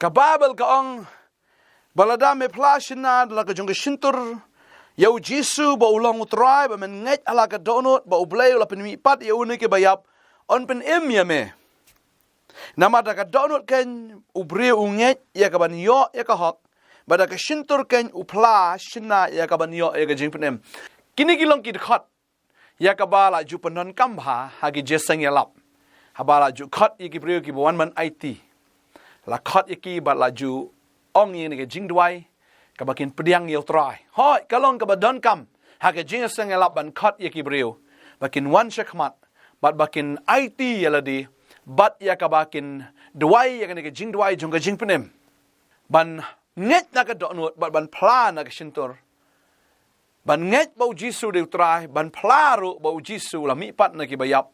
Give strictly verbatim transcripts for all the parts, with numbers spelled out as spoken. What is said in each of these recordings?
Ka Baibl ka ong ba lada me phla shynna da la ka jong ka shyntur ïa U Jisu ba u long U Trai, ba men ngeit ha la ka dohnud ba U Blei u la pynmihpat ïa u na ki baïap, yn pynim ïa me. Namar da ka dohnud keiñ u briew u ngeit ïa ka ban ïoh ïa ka hok, bad da ka shyntur keiñ u phla shynna ïa ka ban ïoh ïa ka jingpynim. Kine ki long ki dkhot ïa kaba la ju pyndonkam bha ha ki jingïaseng ïalap, haba la ju khot ïa ki briew kiba wan ban aiti. La khot ïa ki bad la ju ong ïa kane ka jingduwai kaba kin pdiang ïa U Trai. Hooid, ka long kaba donkam ha ka jingïaseng ïalap ban khot ïa ki briew ba kin wan shakhmat bad ba kin aiti ïa lade, bad ïa kaba kin duwai ïa kane ka jingduwai jong ka jingpynim, ban ngeit na ka dohnud bad ban phla na ka shyntur, ban ngeit ba U Jisu u dei U Trai, ban phla ruh ba U Jisu u la mihpat na ki baïap,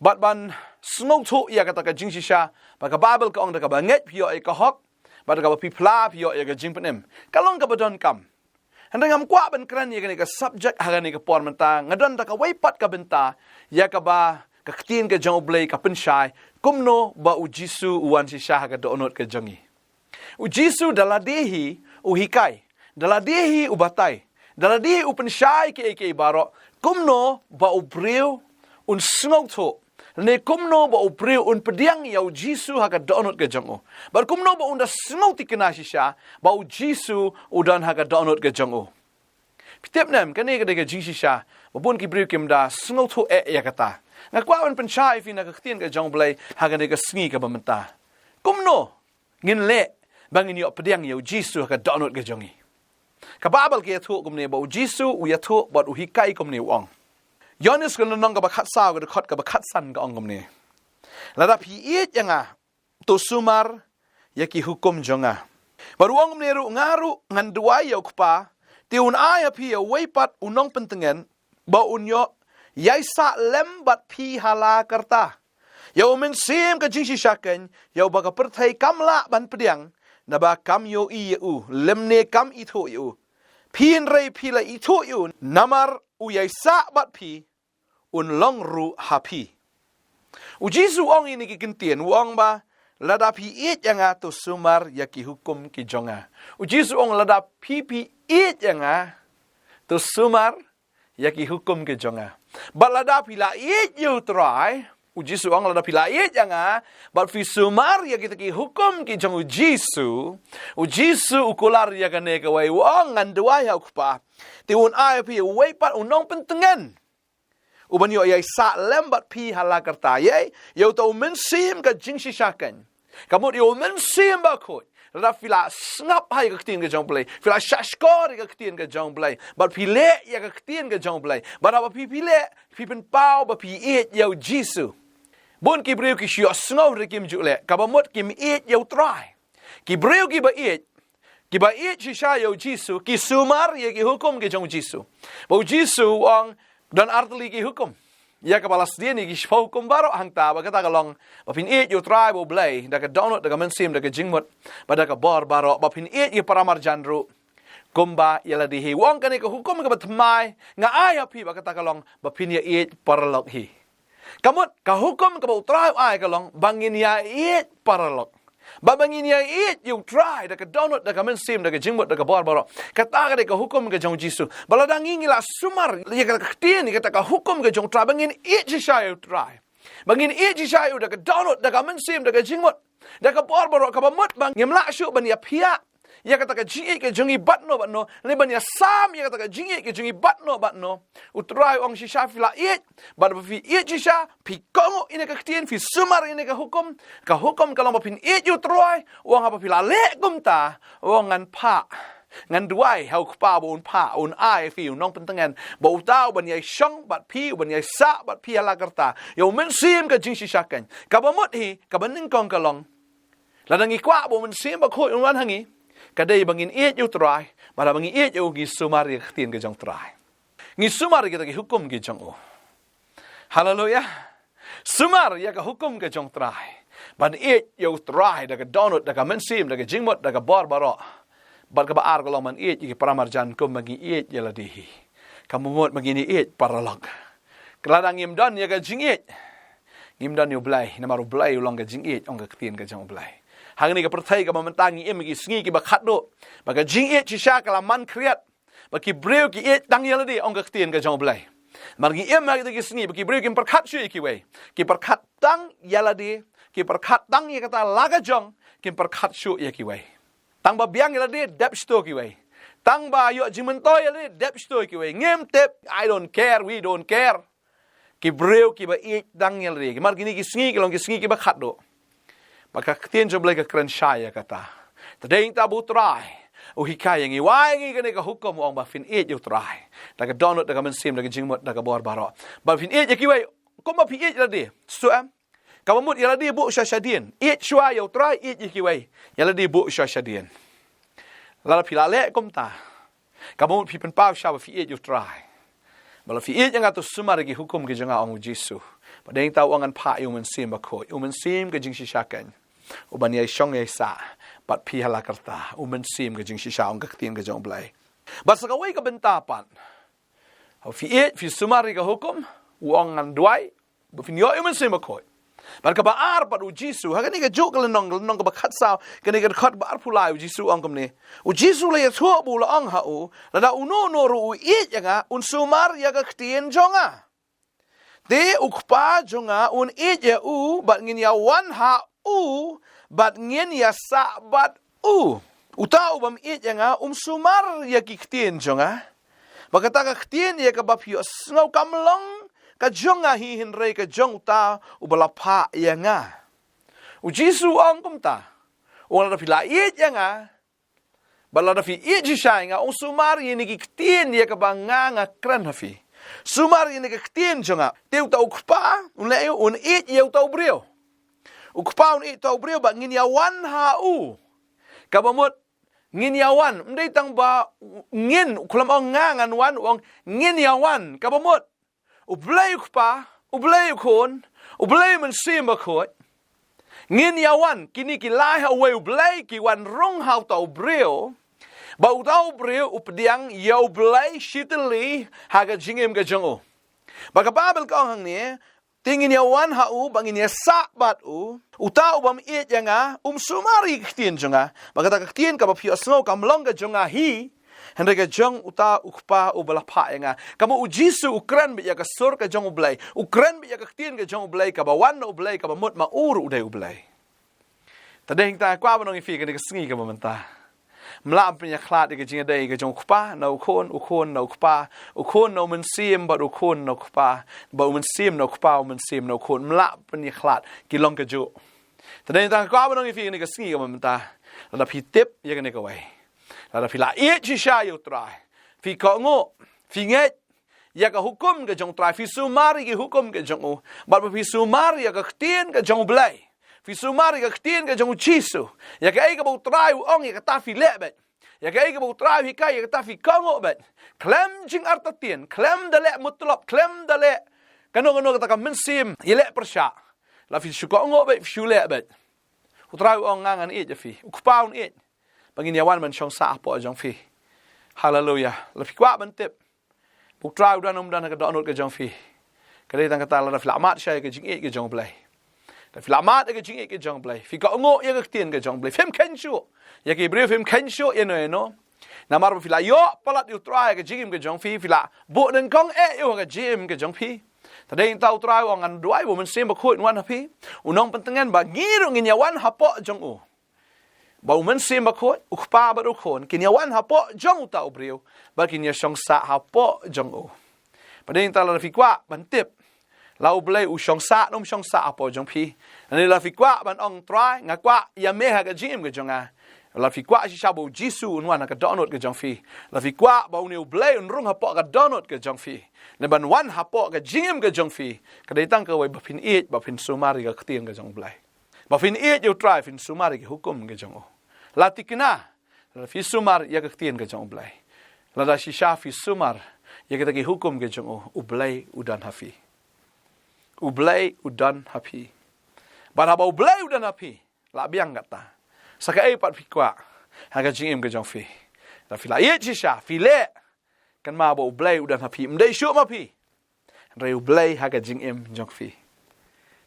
bad ban sngewthuh ïa kata ka jingshisha ba ka Baibl ka ong da kaba ngeit phi ïoh ïa ka hok, bad da kaba phi phla phi ïoh ïa ka jingpynim. Ka long kaba donkam. Hynrei ngam kwah ban kren ïa kane ka subject ha kane ka por mynta, nga don da kawei pat ka bynta ïa kaba ka ktien ka jong U Blei ka pynshai kumno ba U Jisu u wan shisha ha ka dohnud ka jong ngi. U Jisu da lade hi u hikai, da lade hi u batai, da lade hi u pynshai kiei kiei baroh, kumno ba u briew un sngewthuh, ne kumno ba u briew un pdiang ïa U Jisu ha ka dohnud ka jong u, bad kumno ba un da sngewthikna shisha ba U Jisu u don ha ka dohnud ka jong u. Phi tip ne em, kane ka dei ka jingshisha ba bun ki briew kim da sngewthuh eh ïa kata. Nga kwah ban pynshai ïa phi na ka ktien ka jong U Blei ha kane ka sngi kaba mynta. Kumno ngin leh ba ngin ïoh pdiang ïa U Jisu ha ka dohnud ka jong ngi? Ka Baibl ka ïathuh kumne ba U Jisu u ïathuh bad u hikai kumne, u ong. Ïoannis ka lynnong kaba khatsaw ka dkhot kaba khatsan ka ong kumne: Lada phi ïeit ïa nga, to sumar ïa ki hukum jong nga. Bad u ong kumne ruh: Nga ruh ngan duwai ïa U Kpa, te un ai ha phi ïa uwei pat u nongpyntngen, ba un ïoh ïaisah lem bad phi ha la karta. Ïa U Mynsiem ka jingshisha keiñ, ïa uba ka pyrthei kam lah ban pdiang, naba kam ïohi ïa u, lymne kam ithuh ïa u. Phi hynrei phi la ithuh ïa u, namar u ïaisah bad phi, un long ruh ha phi. U Jisu u ong ïa kine ki kyntien, u ong ba: Lada phi ïeit ïa nga, to sumar ïa ki hukum ki jong nga. U Jisu u ong: Lada phi phi ïeit ïa nga, to sumar ïa ki hukum ki jong nga. Bad lada phi la ïeit ïa U Trai, U Jisu u ong, lada phi la ïeit ïa nga bad phi sumar ïa kita ki hukum ki jong U Jisu, U Jisu u kular ïa kane kawei, u ong: Ngan duwai ha U Kpa, te un ai ha phi uwei pat u nongpyntngen, uban ïoh ïaisah lem bad phi ha la karta. Ïa, ïa uta U Mynsiem ka jingshisha keiñ. Ka mut ïa U Mynsiem Bakhuid, lada phi la sngap ha ïa ka ktien ka jong U Blei, phi la shahshkor ïa ka ktien ka jong U Blei, bad phi leh ïa ka ktien ka jong U Blei, bad haba phi phi leh, phi pynpaw ba phi ïeit ïa U Jisu. Bun ki briew ki shu ïohsngew hynrei kim ju leh, kaba mut kim ïeit ïa U Trai. Ki briew kiba ïeit, kiba ïeit shisha ïa U Jisu, ki sumar ïa ki hukum ki jong U Jisu. Ba U Jisu u ong, don artylli ki hukum. Ïa kaba la sdien ïa ki shiphew hukum baroh hangta, ba kata ka long ba phin ïeit ïa U Trai ba U Blei da ka dohnud, da ka mynsiem, da ka jingmut, bad da ka bor baroh, ba phin ïeit ïa ki paramarjan ruh kumba ïa lade hi. U ong, kane ka hukum kaba thymmai nga ai ha phi, ba kata ka long ba phin ïa ïeit paralok hi. Ka mut, ka hukum kaba U Trai u ai ka long ba ngin ïa ïeit paralok, ba, ba ngin ïa ïeit ïa U Trai da ka dohnud, da ka mynsiem, da ka jingmut, da ka bor baroh. Kata ka dei ka hukum ka jong U Jisu. Ba lada ngi ngi la sumar ïa kata ka ktien, ïa kata ka hukum ka jong U Trai, ba ngin ïeit shisha ïa U Trai, ba ngin ïeit shisha ïa u da ka dohnud, da ka mynsiem, da ka jingmut, da ka bor baroh, kaba mut ba ngim lah shuh ban ïa phiah ïa kata ka jingïeit ka jong ngi bad no bad no, lane ban ïa sam ïa kata ka jingïeit ka jong ngi bad no bad no. U Trai u ong, shisha phi la ïeit, bad ba phi ïeit shisha, phi kohnguh ïa kane ka ktien, phi sumar ïa kane ka hukum. Ka hukum ka long ba phin ïeit ïa U Trai. U ong, haba phi la leh kumta, u ong, ngan phah, ngan duwai ha U Kpa ba un phah, un ai ha phi u nongpyntngen, ba uta uban ïai shong bad phi, uban ïai sah bad phi ha la karta. Ïa U Mynsiem ka jingshisha keiñ. Kaba mut hi, kaba nyngkong ka long, lada ngi kwah ba U Mynsiem Bakhuid un wan ha ngi, ka dei ba ngin ïeit ïa U Trai, bad haba ngi ïeit ïa u, ngi sumar ïa ka ktien ka jong U Trai. Ngi sumar ïa kita ki hukum ki jong u. Haleluya. Sumar ïa ka hukum ka jong U Trai, ban ïeit ïa U Trai da ka dohnud, da ka mynsiem, da ka jingmut, da ka bor baroh. Bad kaba ar ka long ban ïeit ïa ki paramarjan kumba ngi ïeit ïa lade hi. Kaba mut ba ngin ïa ïeit paralok. Lada ngim don ïa ka jingïeit, ngim don ïa U Blei, namar U Blei u long ka jingïeit, ong ka ktien ka jong U Blei. Hangne ka pyrthei kaba mynta ngi im ha ki sngi kiba khatduh, ba ka jingïeit shisha ka la man khriat, ba ki briew ki ïeit tang ïa lade, ong ka ktien ka jong U Blei. Namar ngi im ha kita ki sngi ba ki briew kim pyrkhat shuh ïa kiwei, ki pyrkhat tang ïa lade, ki pyrkhat tang ïa kata la ka jong, kim pyrkhat shuh ïa kiwei. Tang ba biang ïa lade, dep shuh kiwei. Tang ba ïoh jingmyntoi ïa lade, dep shuh kiwei. Ngim tip, I don't care, we don't care. Ki briew kiba ïeit tang ïa lade. Namar kine ki sngi ki long ki sngi kiba khatduh. Ba ka ktien jong U Blei ka kren shai ïa kata. Te dei ïa kata ba U Trai u hikai ïa ngi, u ai ïa ngi kane ka hukum, u ong ba phin ïeit ïa U Trai da ka dohnud, da ka mynsiem, da ka jingmut, da ka bor baroh. Ba phin ïeit ïa kiwei kumba phi ïeit ïa lade. Sngewthuh em? Kaba mut ïa lade buh shuwa shadien. Ïeit shuwa ïa U Trai, ïeit ïa kiwei. Ïa lade buh shuwa shadien. Lada phi la leh kumta, kaba mut phi pynpaw shisha ba phi ïeit ïa U Trai. Ba lada phi ïeit ïa nga to sumar ïa ki hukum ki jong nga, ong U Jisu. Bad dei ïa kata u ong ngan phah ïa U Mynsiem Bakhuid, U Mynsiem ka jingshisha keiñ, u ban ïai shong ïai sah bad phi ha la karta. U Mynsiem ka jingshisha, ong ka ktien ka jong U Blei. Bad sa kawei ka bynta pat, haba phi ïeit, phi sumar ïa ka hukum, u ong ngan duwai ba phin ïoh ïa U Mynsiem Bakhuid. Bad kaba ar pat, U Jisu, ha kane kajuh ka lynnong, ka lynnong kaba khatsaw, kane ka dkhot ba arphew lai, U Jisu u ong kumne. U Jisu u la ïathuh bad u la ong ha u, lada uno uno ruh u ïeit ïa nga, un sumar ïa ka ktien jong nga. Te U Kpa jong nga un ïeit ïa u, bad ngin ïawan ha u, bad ngin ïasah bad u. Uta u bym ïeit ïa nga um sumar ïa ki ktien jong nga. Bad kata ka ktien ïa kaba phi ïohsngew kam long ka jong nga hi, hynrei ka jong uta uba la phah ïa nga. U Jisu u ong kumta. U ong lada phi la ïeit ïa nga, bad lada phi ïeit shisha ïa nga, un sumar ïa kine ki ktien ïa kaba nga, nga kren ha phi. Sumar ïa kine ki ktien jong nga. Te uta U Kpa un leh aïu? Un ïeit ïa uta u briew. U Kpa un ïeit uta u briew, bad ngin ïawan ha u. Kaba mut ngin ïawan, ym dei tang ba ngin, u khlem ong nga ngan wan, u ong ngin ïawan. Kaba mut U Blei U Kpa, U Blei U Khun, U Blei U Mynsiem Bakhuid, ngin ïawan, kine ki lai ha uwei U Blei ki wan rung ha uta u briew, ba uta u briew u pdiang ïa U Blei shitylli ha ka jingim ka jong u. Bad ka Baibl ka ong hangne, te ngin ïawan ha u, bad ngin ïasah bad u. Uta u bym ïeit ïa nga um sumar ïa ki ktien jong nga. Bad kata ka ktien kaba phi ïohsngew kam long ka jong nga hi, hynrei ka jong uta U Kpa uba la phah ïa nga. Kaba U Jisu u kren beit ïa ka sur ka jong U Blei, u kren beit ïa ka ktien ka jong U Blei, kaba wan na U Blei, kaba mut ma u ruh u dei U Blei. Te dei hangta nga kwah ban ong ïa phi kane ka sngi kaba mynta, ym lah ban pynïakhlad ïa ka jingïadei ka jong U Kpa na U Khun, U Khun na U Kpa, U Khun na U Mynsiem, bad U Khun na U Kpa, bad U Mynsiem na U Kpa, U Mynsiem na U Khun. Ym lah ban pynïakhlad, ki long kajuh. Te dei hangta nga kwah ban ong ïa phi kane ka sngi kaba mynta, lada phi tip ïa kane kawei, lada phi la ïeit shisha ïa U Trai, phi kohnguh, phi ngeit ïa ka hukum ka jong U Trai, phi sumar ïa ki hukum ka jong u, bad ba phi sumar ïa ka ktien ka jong U Blei, phi sumar ïa ka ktien ka jong U Jisu, ïa kaei kaba U Trai u ong, ïa kata phi leh beit. Ïa kaei kaba U Trai u hikai, ïa kata phi kohnguh beit. Khlem jingartatien, khlem da leh mutlop, khlem da leh kano kano kata ka mynsiem ïaleh pyrshah. Lada phi shu kohnguh beit, phi shu leh beit, U Trai u ong nga ngan ïeit ïa phi. U Kpa un ïeit, ba ngin ïawan ban shong sah hapoh jong phi. Haleluia. Lada phi kwah ban tip ba U Trai u don um don ha ka dohnud ka jong phi, ka dei tang kata, lada phi la mad shisha ïa ka jingïeit ka jong U Blei. Lada phi la mad ïa ka jingïeit ka jong U Blei, phi kohnguh ïa ka ktien ka jong U Blei, phim kheiñ shuh ïa ki briew, phim kheiñ shuh ïano ïano. Namar ba phi la ïoh palat ïa U Trai ha ka jingim ka jong phi, phi la buh nyngkong eh ïa u ha ka jingim ka jong phi. Te dei hangta U Trai u ong ngan duwai ba U Mynsiem Bakhuid un wan ha phi, u nongpyntngen, ba ngi ruh ngin ïawan hapoh jong u. Ba U Mynsiem Bakhuid, U Kpa bad U Khun, kin ïawan hapoh jong uta u briew, ba kin ïashong sah hapoh jong u. Bad dei hangta lada phi kwah ban tip lada U Blei u shong sah ne um shong sah hapoh jong phi, ne lada phi kwah ban ong, Trai, nga kwah ïa me ha ka jingim ka jong nga. Lada phi kwah shisha ba U Jisu un wan ha ka dohnud ka jong phi, lada phi kwah ba une U Blei un rung hapoh ka dohnud ka jong phi, ne ban wan hapoh ka jingim ka jong phi, ka dei tang kawei, ba phin ïeit, ba phin sumar ïa ka ktien ka jong U Blei. Ba phin ïeit ïa U Trai, phin sumar ïa ki hukum ki jong u. La thikna, lada phi sumar ïa ka ktien ka jong U Blei. Lada shisha phi sumar ïa kita ki hukum ki jong u, U Blei u don ha phi. U Blei u don ha phi. Bad haba U Blei u don ha phi, la biang kata, sa kaei pat phi kwah ha ka jingim ka jong phi. Lada phi la ïeit shisha, phi leh, kynmaw ba U Blei u don ha phi, ym dei shuh ma phi, hynrei U Blei ha ka jingim jong phi.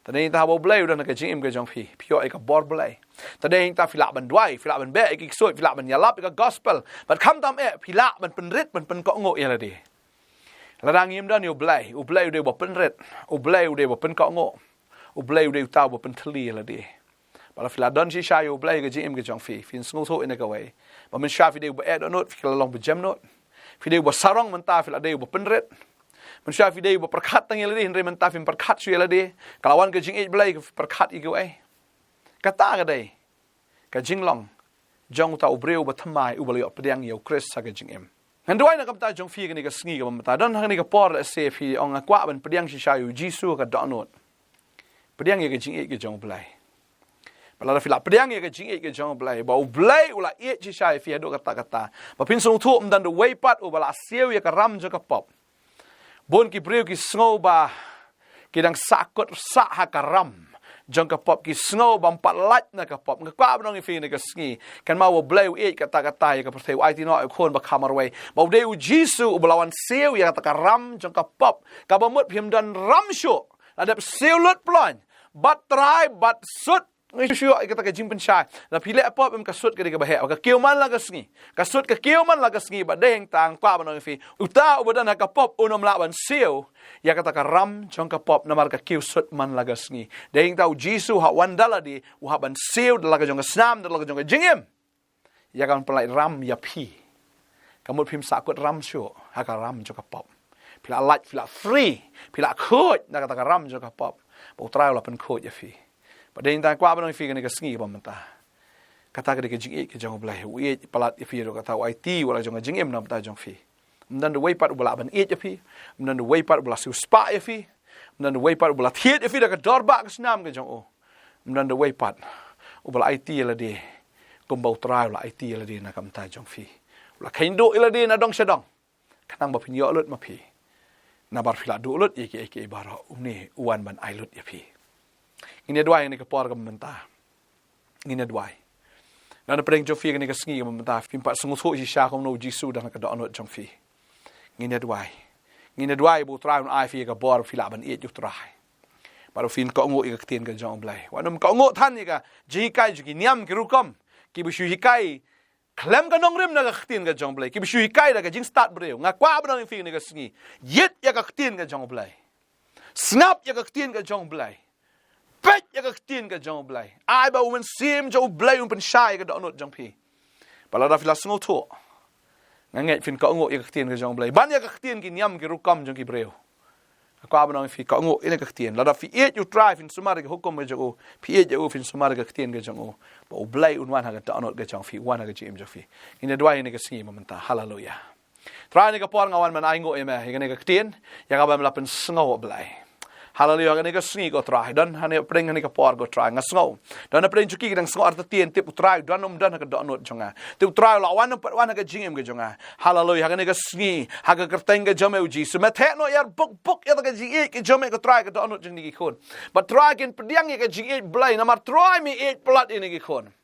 Te dei nangta haba U Blei u don ha ka jingim ka jong phi, phi ïoh ïa ka bor Blei. Te dei nangta phi lah ban duwai, phi lah ban beh ïa ki ksuid, phi lah ban ïalap ïa ka gospel. Bad khamtam eh, phi lah ban pynrit, ban pynkohnguh ïalade. Lada ngim don ïa U Blei, U Blei u dei uba pynrit, U Blei u dei uba pynkohnguh, U Blei u dei uta uba pynthylli ïalade. Bad lada phi la don shisha ïa U Blei ha ka jingim ka jong phi, phin sngewthuh ïa kawei. Ba mynshuwa phi dei uba eh dohnud, phi la long ba jem nud. Phi dei uba sarong, mynta phi la dei uba pynrit. Mynshuwa phi dei uba pyrkhat tang ïalade, hynrei mynta phim pyrkhat shuh ïalade. Ka la wan ka jingïeit Blei, ka pyrkhat ïa kawei. Kata ka dei ka jinglong jong uta u briew uba thymmai, uba la ïoh pdiang ïa U Khrist ha ka jingim. Ngan duwai na ka bynta jong phi kane ka sngi kaba mynta. Don ha kane ka por lehse phi ong, nga kwah ban pdiang shisha ïa U Jisu ha ka dohnud. Pdiang ïa ka jingïeit ka jong U Blei. Bad lada phi la pdiang ïa ka jingïeit ka jong U Blei, ba U Blei u la ïeit shisha ïa phi haduh katta katta, ba phin sngewthuh ym don da uwei pat uba la siew ïa ka ram jong ka pop. Bun ki briew ki sngew ba ki dang sahkut sah ha ka ram jong ka pop, ki sngew ba ym pat lait na ka pop. Nga kwah ban ong ïa phi kane ka sngi, kynmaw ba U Blei u ïeit katta katta ïa ka pyrthei, u aiti noh ïa U Khun ba kha marwei, ba u dei U Jisu uba la wan siew ïa kata ka ram jong ka pop, kaba mut phim don ram shuh. La dep siew lut ploiñ, bat trai, bat sut, ngi shu ïoh ïa kata ka jingpynshai. Lada phi leh pop, em, ka sut ka dei kaba heh, ka kiew man la ka sngi. Ka sut ka kiew man la ka sngi, bad dei hangta nga kwah ban ong ïa phi, uta uba don ha ka pop un ym lah ban siew ïa kata ka ram jong ka pop, namar ka kiew sut man la ka sngi. Dei hangta U Jisu u hap wan da lade, u hap ban siew da la ka jong ka snam, da la ka jong ka jingim, ïa kaban pynlait ram ïa phi. Ka mut phim sahkut ram shuh ha ka ram jong ka pop. Phi la lait, phi la free, phi la khuid na kata ka ram jong ka pop, ba U Trai u la pynkhuid ïa phi. Bad dei hangta nga kwah ban ong ïa phi kane ka sngi kaba mynta, kata ka dei ka jingïeit ka jong U Blei, u ïeit palat ïa phi ruh, kata u aiti wat la ka jong ka jingim na ka bynta jong phi. Ym don da uwei pat uba lah ban ïeit ïa phi, ym don da uwei pat uba la siewspah ïa phi, ym don da uwei pat uba la thied ïa phi da ka dor bah ka snam ka jong u. Ym don da uwei pat uba la aiti ïalade kumba U Trai u la aiti ïalade na ka bynta jong phi. U la kheiñ duh ïalade na dong sha dong, khnang ba phin ïoh lut ma phi. Namar phi la duh lut ïa kiei kiei baroh, une u wan ban ai lut ïa phi. Ngin ïa duwai ha kane ka por kaba mynta. Ngin ïa duwai. Don napdeng jong phi ha kane ka sngi kaba mynta, phim pat sngewthuh shisha kumno U Jisu u don ha ka dohnud jong phi. Ngin ïa duwai. Ngin ïa duwai ba U Trai un ai ïa phi ka bor ba phi lah ban ïeit ïa U Trai, bad ba phin kohnguh ïa ka ktien ka jong U Blei. Wat nym kohnguh than ïa ka jinghikai jong ki niam ki rukom kiba shu hikai khlem ka nongrim na ka ktien ka jong U Blei, kiba shu hikai da ka jingstad briew. Nga kwah ban ong ïa phi ha kane ka sngi, ïeit ïa ka ktien ka jong U Blei. Sngap ïa ka ktien ka jong U Blei. Peit ïa ka ktien ka jong U Blei. Ai ba U Mynsiem jong U Blei un pynshai ïa ka dohnud jong phi. Bad lada phi la sngewthuh, nga ngeit phin kohnguh ïa ka ktien ka jong U Blei, ban ïa ka ktien ki niam ki rukom jong ki briew. Nga kwah ban ong ïa phi, kohnguh ïa kane ka ktien. Lada phi ïeit ïa U Trai, phin sumar ïa ka hukum ka jong u, phi ïeit ïa u, phin sumar ïa ka ktien ka jong u, ba U Blei un wan ha ka dohnud ka jong phi, un wan ha ka jingim jong phi. Ngin ïa duwai ha kane ka sngi mynta. Haleluya. Trai, ha kane ka por nga wan ban ainguh ïa me ïa kane ka ktien, ïa kaba me la pynsngew, Blei. Haleluya. Ha kane ka sngi, ko Trai, don hangne hapdeng kane ka por, ko Trai, nga sngew don hapdeng jong ki ki dang sngew artatien, tip, U Trai, u don, um don ha ka dohnud jong nga. Tip, U Trai, u la wan, um pat wan ha ka jingim ka jong nga. Haleluya. Ha kane ka sngi, ha ka kyrteng ka jong me, U Jisu, me theh noh, ïa buk buk ïa ka jingïeit ka jong me, ko Trai, ha ka dohnud jong kine ki khun. Bad Trai, kin pdiang ïa ka jingïeit, Blei, namar Trai me ïeit palat ïa kine ki khun.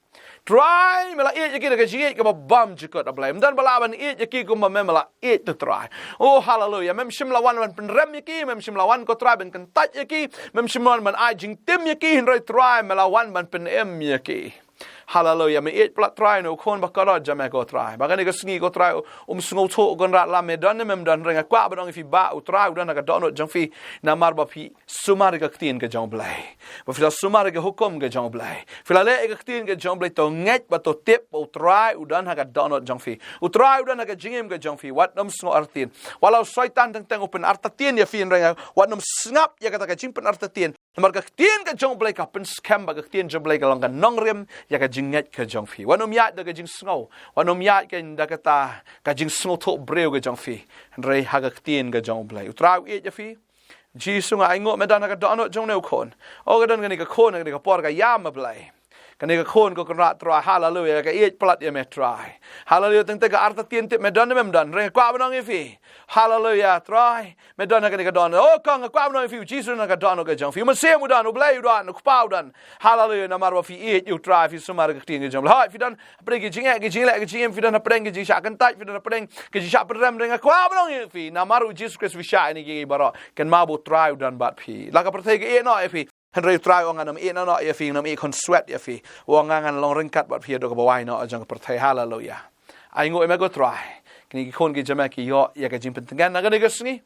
Trai, me la ïeit ïa ki da ka jingïeit kaba bymjukut, A Blei. Ym don ba lah ban ïeit ïa ki kumba me, me la ïeit, to Trai. Oh, haleluya. Mem shym la wan ban pynrem ïa ki, mem shym la wan, ko Trai, ban kyntait ïa ki, mem shym la wan ban ai jingtim ïa ki, hynrei Trai, me la wan ban pynim ïa ki. Haleluya. Me ïeit palat, Trai, na u khun ba kordor jong me, ko Trai. Ba kane ka sngi, ko Trai, um sngewthuh, u Kynrad, lada me don ne mem don, hynrei nga kwah ban ong ïa phi ba U Trai u don ha ka dohnud jong phi, namar ba phi sumar ïa ka ktien ka jong U Blei. Ba phi la sumar ïa ka hukum ka jong U Blei, phi la leh ïa ka ktien ka jong U Blei, to ngeit bad to tip ba U Trai u don ha ka dohnud jong phi. U Trai u don ha ka jingim ka jong phi. Wat nym sngew artatien. Wat la u Soitan teng teng u pynartatien ïa phi, hynrei wat nym sngap ïa kata ka jingpynartatien. Namar ka ktien ka jong U Blei ka pynskhem, bad ka ktien jong U Blei ka long ka nongrim ïa ka jingngeit ka jong phi. Wat nym ïaid da ka jingsngew, wat nym ïaid ka, da kata ka jingsngewthuh briew ka jong phi, hynrei ha ka ktien ka jong U Blei. U Trai u ïeit ïa phi. Jisu, nga ainguh me don ha ka dohnud jong une u khun. Oh, ka don kane ka khun ha kane ka por, ka ïam, A Blei. Kane ka khun, ko Kynrad, Trai, haleluya, ka ïeit palat ïa me, Trai. Haleluya. Teng teng ka artatien, tip, me don ne mem don, hynrei nga kwah ban ong ïa phi, haleluya, Trai, me don ha kane ka dohnud. Oh, kong, nga kwah ban ong ïa phi, U Jisu u don ha ka dohnud ka jong phi. U Mynsiem u don, U Blei u don, U Kpa u don. Haleluya. Namar ba phi ïeit ïa U Trai, phi sumar ïa ka ktien ka jong U Blei. Hooid, phi don hapdeng ki jingeh, ki jingleh, ki jingim, phi don hapdeng ki jingshah kyntait, phi don hapdeng ki jingshah pynrem, hynrei nga kwah ban ong ïa phi, namar U Jisu Khrist phi shah ïa kine kiei baroh. Kynmaw ba U Trai u don bad phi. La ka pyrthei ka ïehnoh ïa phi, Hynrei u Trai u ong, ngan ym ïeh noh ïa phi, ngan ym ïeh khunswet ïa phi. U ong, ngan long ryngkat bad phi haduh kaba wai noh jong ka pyrthei. Haleluya. Ai nguh ïa me ko Trai. Kine ki khun ki jong me ki ïoh ïa ka jingpyntngen na kane ka sngi.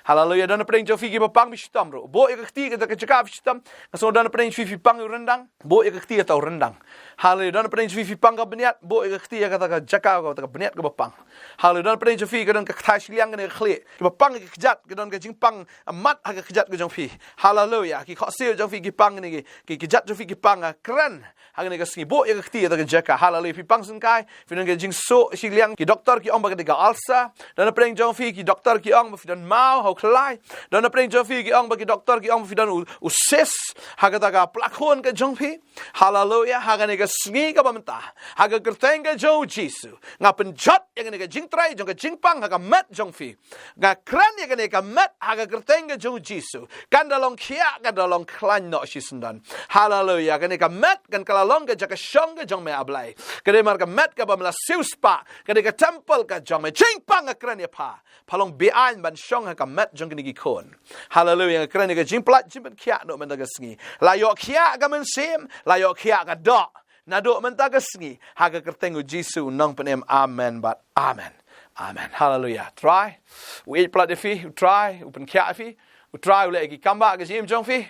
Haleluya. Don napdeng jong phi kiba pang, phi shitom ruh. Buh ïa ka kti kata ka jaka phi shitom. Nga sngew don napdeng jong phi phi pang ïa u ryndang. Buh ïa ka kti kata u ryndang. Haleluya. Don napdeng jong phi phi pang ka bniat. Buh ïa ka kti ïa kata ka jaka kata ka bniat kaba pang. Haleluya. Don napdeng jong phi ka don ka kata shiliang kane ka khlieh. Kiba pang ïa ka kjat, ka don ka jingpang amat ha ka kjat ka jong phi. Haleluya. Ki khohsiew jong phi ki pang kane ki, ki kjat jong phi ki pang, ah, kren. Ha kane ka sngi buh ïa ka kti ïa kata ka jaka. Haleluya. Phi pang syngkai, phi don ka jingsuk shiliang, ki doktor ki ong ba ka dei ka ulcer. Don napdeng jong phi ki doktor ki ong ba phi don maw ha u khlai. Don napdeng jong phi ki ong ba ki doktor ki ong ba phi don u, u cyst ha kata ka pla khun ka jong phi. Haleluya. Ha kane ka sngi kaba mynta, ha ka kyrteng ka jong u Jisu, nga pynjot ïa kane ka jingtrei jong ka jingpang ha ka met jong phi. Nga kren ïa kane ka met ha ka kyrteng ka jong u Jisu. Kan da long khiah, kan da long khlaiñ noh shisyndon. Haleluya. Kane ka met kan ka la long ka jaka shong ka jong me, A Blei. Ka dei mar ka met kaba me la siewspah. Ka dei ka templ ka jong me. Jingpang, nga kren ïa pha. Pha long be-aiñ ban shong ha ka met jong kine ki khun. Haleluya. Nga kren ïa ka jingpyllait jingpynkhiah naduh mynta ka sngi. La ïoh khiah ka mynsiem, la ïoh khiah ka doh. Naduh mynta ka sngi, ha ka kyrteng u Jisu u nongpynim, amen bad amen. Amen. Haleluya. Trai u ïeit palat ïa phi, u Trai u pynkhiah ïa phi, u Trai u leh ïa ki kambah ha ka jingim jong phi.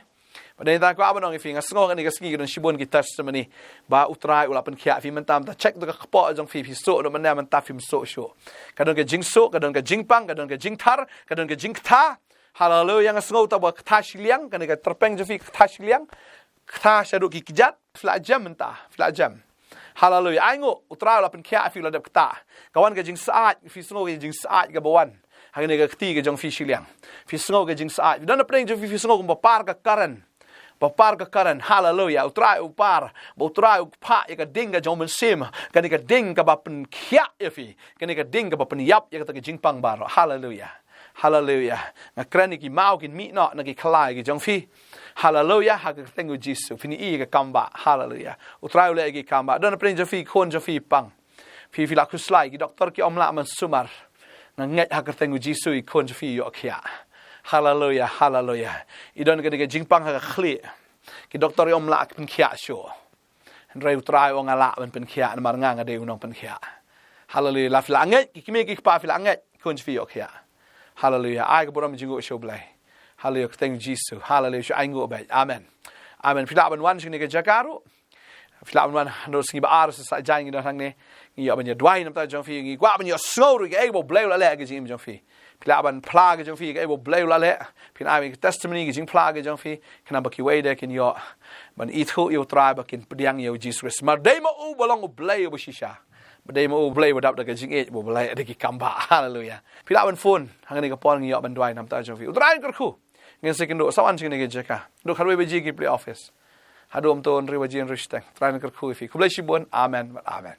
Bad dei tang kwah ban ong ïa phi, nga sngew kane ka sngi ka don shibun ki testimony ba u Trai u la pynkhiah ïa phi. Mynta, mynta check to ka kpoh jong phi, phi suk naduh mynne, mynta phim suk shuh. Ka don ka jingsuk, ka don ka jingpang, ka don ka jingthar, ka don ka jingkta. Haleluya. Nga sngew ta ba kta shiliang, kane ka tyrpeng jong phi kta shiliang. Kta shaduh ki kjat, phi la jem mynta, phi la jem. Haleluya. Ai nguh, u Trai u la pynkhiah ïa phi, u la dep kta. Ka wan ka jingsyaid, phi sngew ka jingsyaid kaba wan ha kane ka kti ka jong phi shiliang. Phi sngew ka jingsyaid. Don napdeng jong phi, phi sngew kumba par ka current. Ba par ka current. Haleluya. U Trai u par, ba u Trai u phah ïa ka ding ka jong u mynsiem. Kane ka ding kaba pynkhiah ïa phi. Kane ka ding kaba pynïap ïa kata ka jingpang baroh. Haleluya. Haleluya. Nga kren ïa ki maw kin mih noh na ki khlaiñ ki jong phi. Haleluya. Ha ka kyrteng u Jisu phin ïohi ïa ka kambah. Haleluya. U Trai u leh ïa ki kambah. Don napdeng jong phi, khun jong phi pang. Phi, phi la khuslai, ki doktor ki ym lah ban sumar. Nga ngeit ha ka kyrteng u Jisu ki khun jong phi ïoh khiah. Haleluya. Haleluya. I don kane ka jingpang ha ka khlieh. Ki doktor ym lah pynkhiah shuh. Hynrei u Trai u ong nga lah ban pynkhiah namar nga nga dei u nongpynkhiah. Haleluya. La phi la ngeit, ki kmie ki kpa phi la ngeit, khun jong phi ïoh khiah. Haleluya. Ai ka burom jingkhuslai sha U Blei. Haleluya. Kyrteng Jisu. Haleluya. Shu ai nguh beit. Amen. Amen. Phi lah ban wan sha kane ka jaka ruh. Phi lah ban wan, naduh sngi ba ar sa sa jan ngi don hangne. Ngi ïoh ban ïa duwai namar jong phi, ngi kwah ban ïohsngew ruh kaei ba U Blei u la leh ha ka jingim jong phi. Phi lah ban phla ka jong phi kaei ba U Blei u la leh. Phin ai ka testimony ka jingphla ka jong phi. Khnang ba kiwei de kin ïoh ban ithuh ïa U Trai, ba kin pdiang ïa u Jisu Khrist. Namar dei ma u ba long U Blei uba shisha. Ba dei ma u U Blei uba dap da ka jingïeit, ba U Blei da ki kambah. Haleluya. Phi lah ban phone hangne ka por, ngi ïoh ban duwai namar jong phi. U Trai un kyrkhu. Ngin sa ïakynduh sa wan sha kane ka jaka. Naduh khatwei baje ki plie office. Haduh hynriew baje hynriew shiteng. U Trai un kyrkhu ïa phi. Khublei shibun. Amen. Amen.